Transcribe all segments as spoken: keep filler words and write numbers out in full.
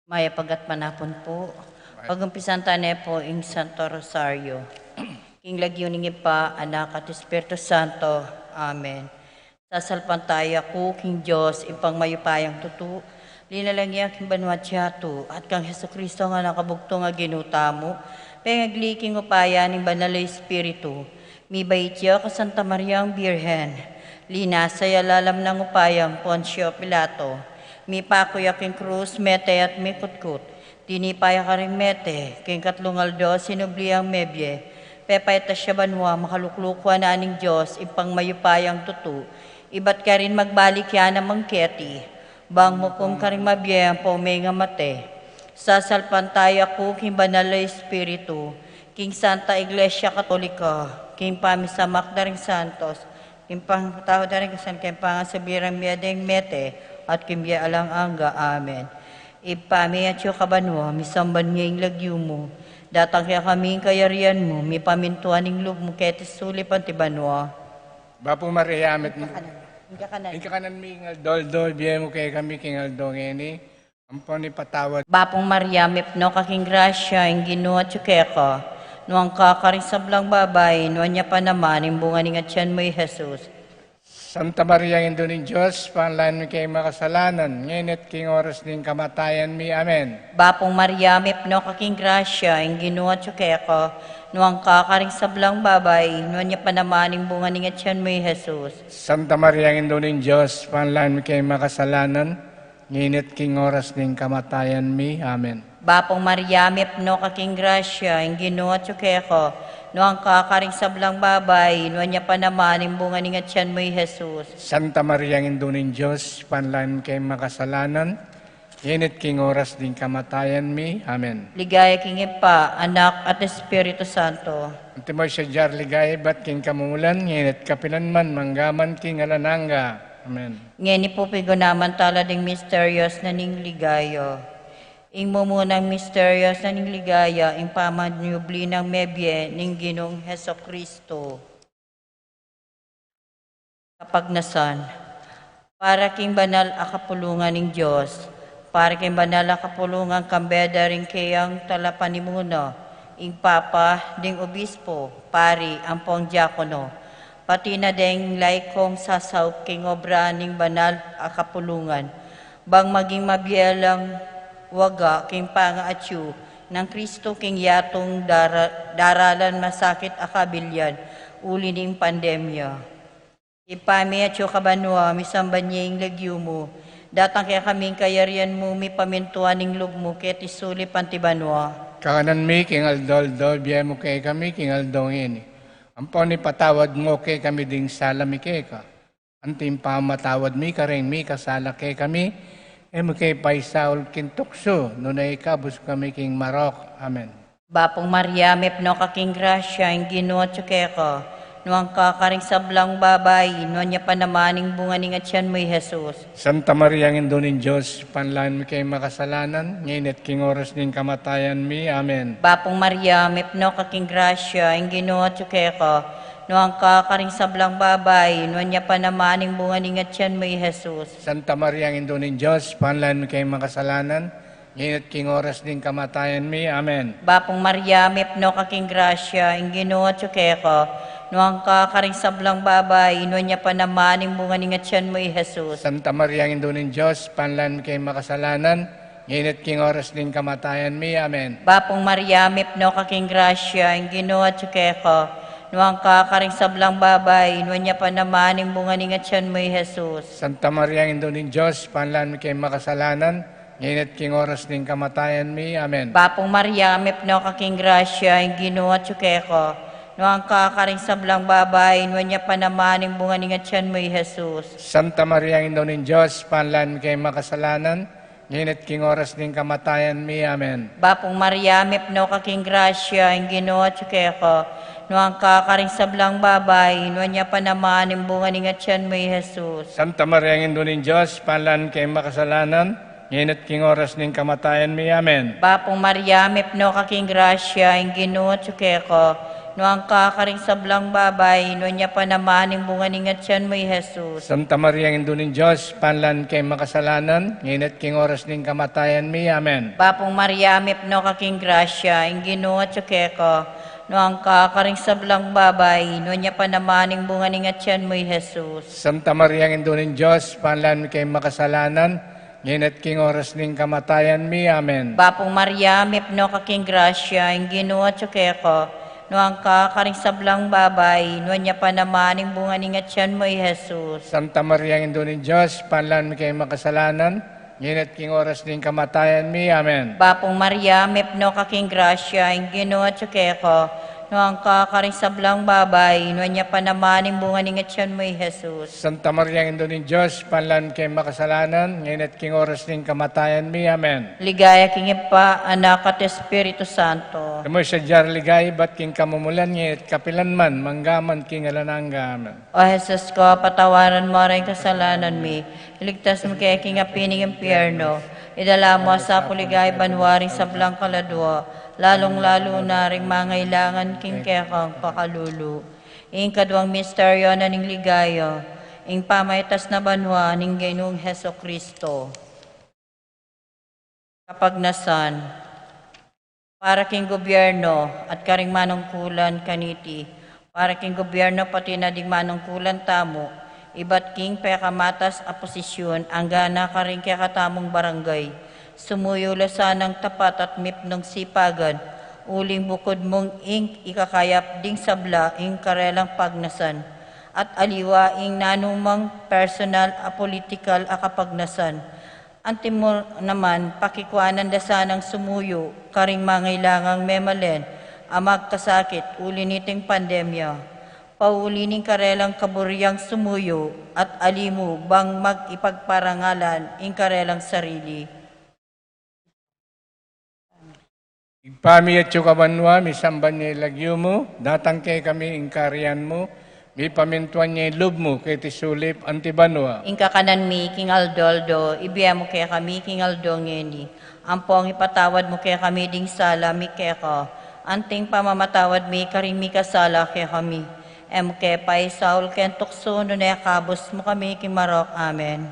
Mayap a gatpanapun pu. Pag-umpisan ta ne pu ing Santo Rosario. King lagyu ning Ibpa, Anak, at Espiritu Santo. Amen. Sasalpantaya ku king Dios, Ibpang mayupayang tutu, linalang ya king banua at yatu, at kang Jesucristo a Anak a bugtung a Ginu tamu, pengagli king upaya ning Banal a Espiritu, mibait ya kang Santa Mariang Birhen, linasa ya lalam nang upayang Poncio Pilato, mipaku ya king krus, mete at mikutkut, tinipa ya karing mete, king katlung aldo sinubli yang mebie, pepaitas ya banua, makalukluk wanan ning Dios, Ibpang mayupayang tutu, ibat karin magbalik ya naman keti, bang mukum karing mabie ampong mengamate. Sasalpantaya ku king Banal a Espiritu, king Santa Iglesia Katolika, king pamisamak da ring santos, king pangtawad da ring kasalan, king pangasubli rang mie deng mete, at king bie alang angga. Amen. Ibpa mi, atsu ka banua, misamban ya ing lagyu mu, datang kekami ing kayarian mu, mipamintuan ing lub mu keti sulip anti banua. Bapu Maria, mipnu ing kakanan mi king aldo-aldo, ibie mu kekami king aldo ngeni, ampon ipatawad. Bapu Maria, mipnu ka king grasya, ing Ginu atsu keka, nuan ka karing sablang babai, nuan ya pa naman ing bunga ning atian mu, i Jesus. Santa Maria, Indu ning Dios, ipanalangin mu keng makasalanan, ngeni at king oras ning kamatayan mi. Amen. Bapu Maria, mipnu ka king grasya, ing Ginu atsu keka, nuan ka karing sablang babai, nuan ya pa naman ing bunga ning atian mu, i Jesus. Santa Maria, Indu ning Dios, ipanalangin mu keng makasalanan, ngeni at king oras ning kamatayan mi. Amen. Bapu Maria, mipnu ka king grasya, ing Ginu atsu keka, nuan ka karing sablang babai, nuan ya pa naman ing bunga ning atian mu, i Jesus. Santa Maria, Indu ning Dios, ipanalangin mu keng makasalanan, ngeni at king oras ning kamatayan mi. Amen. Ligaya king Ibpa, Anak, at Espiritu Santo. Antimo ing sadya ring ligaya ibat king kamumulan, ngeni at kapilan man, mangga man king alang angga. Amen. Ngeni pu pigunaman tala ding misterios na ning ligaya. Ing mumunang misterios na ning ligaya, ing pamanyubli nang mebie ning Ginung Jesucristo. Kapagnasan. Para king banal a kapulungan ning Dios, para king banal a kapulungan, kambe da ring keyang talapanimuna, ing papa, ding obispo, pari, ampong diakono, pati na deng laikong sasaup king obra ning banal a kapulungan, bang maging mabie lang waga king pangaatyu nang Kristo king yatung dara-, daralan masakit a kabilyan uli ning pandemya. Ibpa mi atsu ka banua, misamban ya ing lagyu mu, datang kekami ing kayarian mu, mipamintuan ing lub mu keti sulip anti banua. Kakanan mi king aldo-aldo, ibie mu kekami king aldo ngeni. Ampon ipatawad mu kekami ding sala mi keka, anti ing pamamatawad mi karing mikasala kekami, e mu ke paisaul king tuksu, nune ikabus mu kami king marok. Amen. Bapu Maria, mipnu ka king grasya, ing Ginu atsu keka, nuan ka karing sablang babai, nuan ya pa naman ing bunga ning atian mu, i Jesus. Santa Maria, Indu ning Dios, ipanalangin mu keng makasalanan, ngeni at king oras ning kamatayan mi. Amen. Bapu Maria, mipnu ka king grasya, ing Ginu atsu keka, nuan ka karing sablang babai, nuan ya pa naman ing bunga ning atian mu, i Jesus. Santa Maria, Indu ning Dios, ipanalangin mu keng makasalanan, ngeni at king oras ning kamatayan mi. Amen. Bapu Maria, mipnu ka king grasya, ing Ginu atsu keka, nuan ka karing sablang babai, nuan ya pa naman ing bunga ning atian mu, i Jesus. Santa Maria, Indu ning Dios, ipanalangin mu keng makasalanan, ngeni at king oras ning kamatayan mi. Amen. Bapu Maria, mipnu ka king grasya, ing Ginu atsu keka, nuan ka karing sablang babai, nuan ya pa naman ing bunga ning atian mu, i Jesus. Santa Maria, Indu ning Dios, ipanalangin mu keng makasalanan, ngeni at king oras ning kamatayan mi. Amen. Bapu Maria, mipnu ka king grasya, ing Ginu atsu keka, nuan ka karing sablang babai, nuan ya pa naman ing bunga ning atian mu, i Jesus. Santa Maria, Indu ning Dios, ipanalangin mu keng makasalanan, ngeni at king oras ning kamatayan mi. Amen. Bapu Maria, mipnu ka king grasya, ing Ginu atsu keka, nuan ka karing sablang babai, nuan ya pa naman ing bunga ning atian mu, i Jesus. Santa Maria, Indu ning Dios, ipanalangin mu keng makasalanan, ngeni at king oras ning kamatayan mi. Amen. Bapu Maria, mipnu ka king grasya, ing Ginu atsu keka, Nuan ka karing sablang babai, nuan ya pa naman ing bunga ning atian mu, i Jesus. Santa Maria, Indu ning Dios, ipanalangin mu keng makasalanan, ngeni at king oras ning kamatayan mi. Amen. Bapu Maria, mipnu ka king grasya, ing Ginu atyu keka. Nuan ka karing sablang babai, nuan ya pa naman ing bunga ning atian mu, i Jesus. Santa Maria, Indu ning Dios, ipanalangin mu keng makasalanan, ngeni at king oras ning kamatayan mi. Amen. Bapu Maria, mipnu ka king grasya, ing Ginu atyu keka. Nuan ka karing sablang babai, nuan ya pa naman ing bunga ning atian mu, i Jesus. Santa Maria, Indu ning Dios, ipanalangin mu keng makasalanan, ngeni at king oras ning kamatayan mi. Amen. Bapu Maria, mipnu ka king grasya, ing Ginu atyu keka. Nuan ka karing sablang babai, nuan ya pa naman ing bunga ning atian mu, i Jesus. Santa Maria, Indu ning Dios, ipanalangin mu keng makasalanan, ngeni at king oras ning kamatayan mi. Amen. Ligaya king Ibpa, Anak, at Espiritu Santo. Kamu sa jari ligaya ibat king kamumulan, ngeni at kapilan man, mangga man king alang angga. Amen. O Jesus ko, patawaran mu ring kasalanan mi, iligtas mu kami king api ning impyerno, idala mu sa pu king ligaya banua ring sablang kaladua, lalung-lalu na ring mangailangan king kekang pakalulu. Ing kaduang misteryo na ning ligaya, ing pamaitas na banua ning Ginung Jesucristo. Kapagnasan. Para king gobyerno at karing manungkulan kaniti, para king gobyerno pati na ding manungkulan tamu, ibat king pekamatas a posisyun, angga na karing kekatamung barangay, sumuyu la sanang tapat at mipnung sipagan, uling bukud mung ing ikakayap ding sabla ing karelang pagnasan, at aliwa ing nanumang personal a politikal a kapagnasan. Antimu naman, pakikuanan da sanang sumuyu karing mangailangang memalen a magkasakit uli niting pandemya. Pauli ning karelang kaburiang sumuyu at ali mu bang mag-ipagparangalan ing karelang sarili. Ibpa mi atsu ka banua, misamban ya ing lagyu mu, datang kekami ing kayarian mu, mipamintuan ya ing lub mu keti sulip anti banua. Ing kakanan mi king aldo-aldo ibie mu kekami king aldo ngeni. Ampong ipatawad mu kekami ding sala mi keka, anting pamamatawad mi karing mikasala kekami. E mu ke paisaul king tuksu, nune ikabus mu kami king marok. Amen.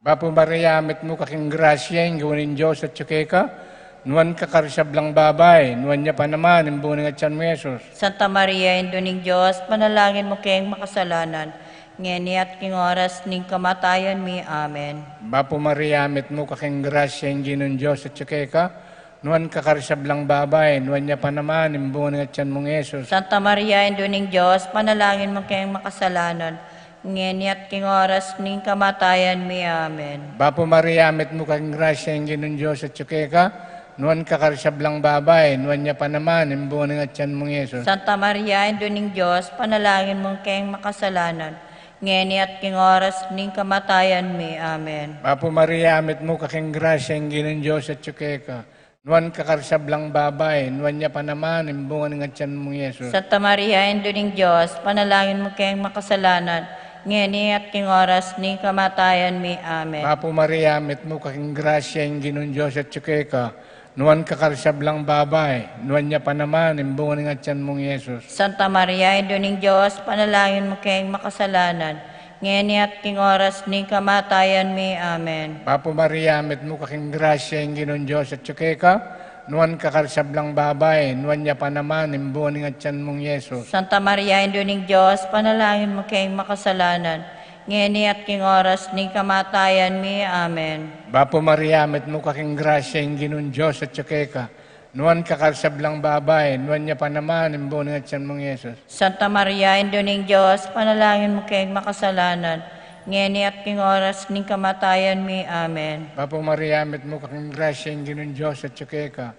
Bapu Maria, mitmu ka king grasya, ing Ginung Dios atsu keka, nuan ka karing sablang babai, nuan ya pa naman ing bunga ning atian mu, i Jesus. Santa Maria, Indu ning Dios, ipanalangin mu keng makasalanan, ngeni at king oras ning kamatayan mi. Amen. Bapu Maria, mitmu ka king grasya, ing Ginung Dios atsu keka, nuan ka karing sablang babai, nuan ya pa naman ing bunga ning atian mu, i Jesus. Santa Maria, Indu ning Dios, ipanalangin mu keng makasalanan, ngeni at king oras ning kamatayan mi. Amen. Bapu Maria, mitmu ka king grasya, ing Ginung Dios atsu keka, nuan ka karing sablang babai, nuan ya pa naman ing bunga ning atian mu, i Jesus. Santa Maria, Indu ning Dios, ipanalangin mu keng makasalanan, ngeni at king oras ning kamatayan mi. Amen. Bapu Maria, mitmu ka king grasya, ing Ginung Dios atsu keka, nuan ka karing sablang babai, nuan ya pa naman ing bunga ning atian mu, i Jesus. Santa Maria, Indu ning Dios, ipanalangin mu keng makasalanan, ngeni at king oras ning kamatayan mi. Amen. Bapu Maria, mitmu ka king grasya, ing Ginung Dios atsu keka, nuan ka karing sablang babai, nuan ya pa naman ing bunga ning atian mu, i Jesus. Santa Maria, Indu ning Dios, ipanalangin mu keng makasalanan, ngeni at king oras ning kamatayan mi. Amen. Bapu Maria, mitmu ka king grasya, ing Ginung Dios atsu keka, nuan ka karing sablang babai, nuan ya pa naman ing bunga ning atian mu, i Jesus. Santa Maria, Indu ning Dios, ipanalangin mu keng makasalanan, ngeni at king oras ning kamatayan mi. Amen. Bapu Maria, mitmu ka king grasya, ing Ginung Dios atsu keka, nuan ka karing sablang babai, nuan ya pa naman ing bunga ning atian mu, i Jesus. Santa Maria, Indu ning Dios, ipanalangin mu keng makasalanan, ngeni at king oras ning kamatayan mi. Amen. Bapu Maria, mitmu ka king grasya, ing Ginung Dios atsu keka,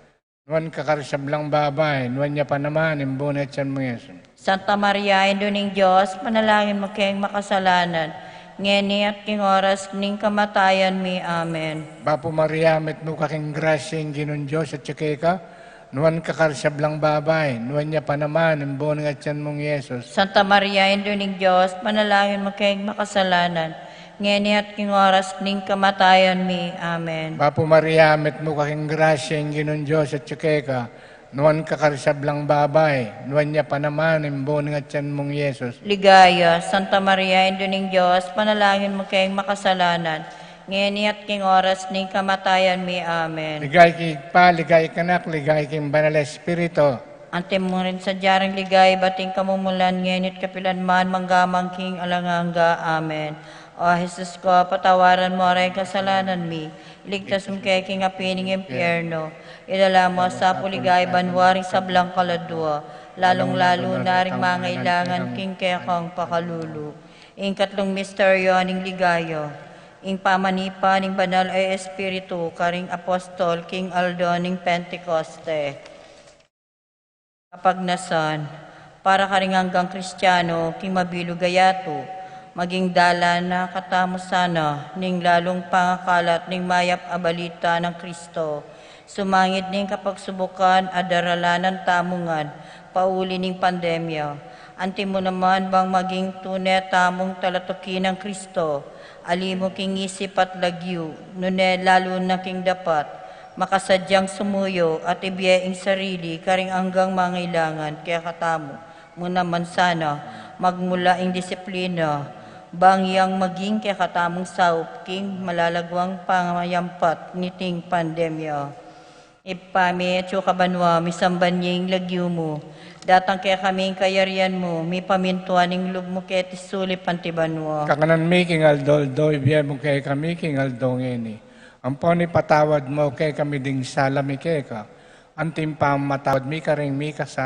nuan ka karing sablang babai, nuan ya pa naman ing bunga ning atian mu, i Jesus. Santa Maria, Indu ning Dios, ipanalangin mu keng makasalanan, ngeni at king oras ning kamatayan mi. Amen. Bapu Maria, mitmu ka king grasya, ing Ginung Dios atsu keka, nuan ka karing sablang babai, nuan ya pa naman ing bunga ning atian mu, i Jesus. Santa Maria, Indu ning Dios, ipanalangin mu keng makasalanan, ngeni at king oras ning kamatayan mi. Amen. Bapu Maria, mitmu ka king grasya, ing Ginung Dios atsu keka, Nuan ka karing sablang babai, nuan ya pa naman ing bunga ning atian mung Jesus. Ligaya, Santa Maria, Indu ning Dios, ipanalangin mu keng makasalanan, ngeni at king oras ning kamatayan mi. Amen. Ligaya king Ibpa, ligaya king Anak, ligaya king Banal Espiritu. Antimo rin sadya ring ligaya ibat king kamumulan, ngeni at kapilan man, mangga man king alang angga. Amen. O Jesus ko, patawaran mu ring kasalanan mi, iligtas mu kami king api ning impyerno, idala mu sa pu ing ligaya banua ring sablang kaladua, lalung-lalu na ring mangailangan king kekang pakalulu. Ing katlung misteryo ning ligaya, ing pamanipa ning Banal a Espiritu karing apostol king aldo ning Pentecoste. Kapagnasan, para karing anggang Kristiano king mabilug a yatu, maging dalan na katamu sana ning lalung pangakalat ning mayap a balita nang Kristo, sumangid ning kapagsubukan a daralanan tamu ngan pauli ning pandemya. Antimo naman bang maging tune tamung talatuki nang Kristo, alimu king isip at lagyu, nune lalu na king dapat, makasadyang sumuyu at ibie ing sarili karing anggang mangailangan kekatamu. Mu naman sana, magmula ing disiplina, bang yang maging kekatamung saup king malalaguang pamayampat niting pandemya. Ibpa mi, atsu ka banua, misamban ya ing lagyu mu. Datang kekami ing kayarian mu, mipamintuan ing lub mu keti sulip anti banua. Kakanan mi king aldo-aldo, ibie mu kekami king aldo ngeni. Ampon ipatawad mu kekami ding sala mi keka, anti ing pamamatawad mi karing mikasala